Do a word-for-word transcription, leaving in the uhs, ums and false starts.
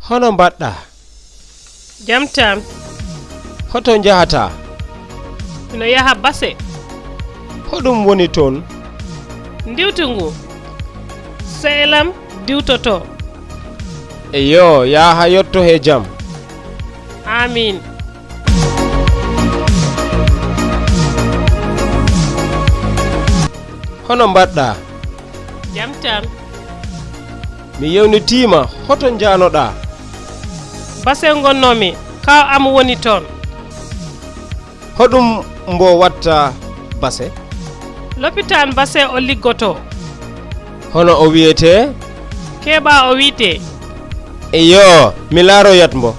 Hono mbaɗɗaa? Jam tan. Hoto njahataa? Hino yaha base. Hoɗum woni toon? Ndiwtu ngu. Seelam diwtoto. Eyo, yaaha yotto he jam. Amin. Hono mbaɗɗaa? Jam tan. Mi yewnitiima, hoto njaanoɗaa? Base ngonnoomi, kaaw am woni toon. Hoɗum mbo watta base? Lopitaan base o liggotoo. Hono o wiyetee? Keeɓaa o wiyetee. Eyo, mi laaroyat mbo.